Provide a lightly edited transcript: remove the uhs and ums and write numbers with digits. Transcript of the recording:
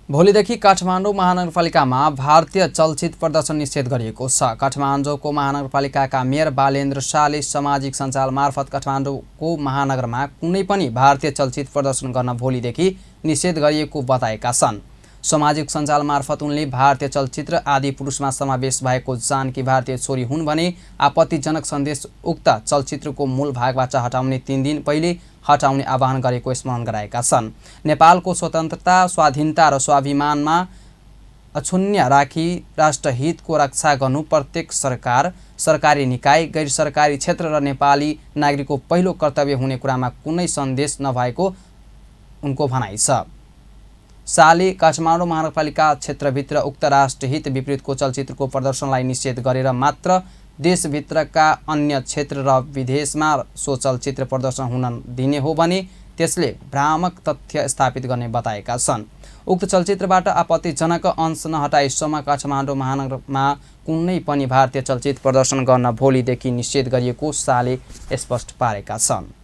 भोलिदेखि काठमाडौँ महानगरपालिकामा भारतीय चलचित्र प्रदर्शन निषेध गरिएको छ। काठमाडौँको महानगरपालिकाका मेयर बालेन्द्र शाहले सामाजिक सञ्जाल मार्फत काठमाडौँको महानगरमा कुनै पनि भारतीय चलचित्र प्रदर्शन गर्न भोलिदेखि निषेध गरिएको बताएका छन्। सामाजिक सञ्जाल मार्फत उनले भारतीय चलचित्र आदि पुरुषमा समावेश भएको जानकी भारतीय छोरी हुन् भने आपत्तिजनक सन्देश उक्त चलचित्रको मूल भागबाट हटाउने 3 दिन पहिले हटाउने आह्वान गरेको स्मरण गराएका छन्। नेपालको स्वतन्त्रता, स्वाधीनता र स्वाभिमानमा अक्षुण्ण राखी राष्ट्रहितको रक्षा गर्नु प्रत्येक सरकार, सरकारी निकाय, गैर सरकारी क्षेत्र र नेपाली नागरिकको पहिलो कर्तव्य हुने कुरामा कुनै सन्देश नभएको उनको भनाइ छ। शाहले काठमाडौँ महानगरपालिका क्षेत्रभित्र उक्त राष्ट्रहित विपरीतको चलचित्रको प्रदर्शनलाई निषेध गरेर मात्र देशभित्रका अन्य क्षेत्र र विदेशमा सो चलचित्र प्रदर्शन हुन दिने हो भने त्यसले भ्रामक तथ्य स्थापित गर्ने बताएका छन्। उक्त चलचित्रबाट आपत्तिजनक अंश नहटाएसम्म काठमाडौँ महानगरमा कुनै पनि भारतीय चलचित्र प्रदर्शन गर्न भोलिदेखि निषेध गरिएको शाहले स्पष्ट पारेका छन्।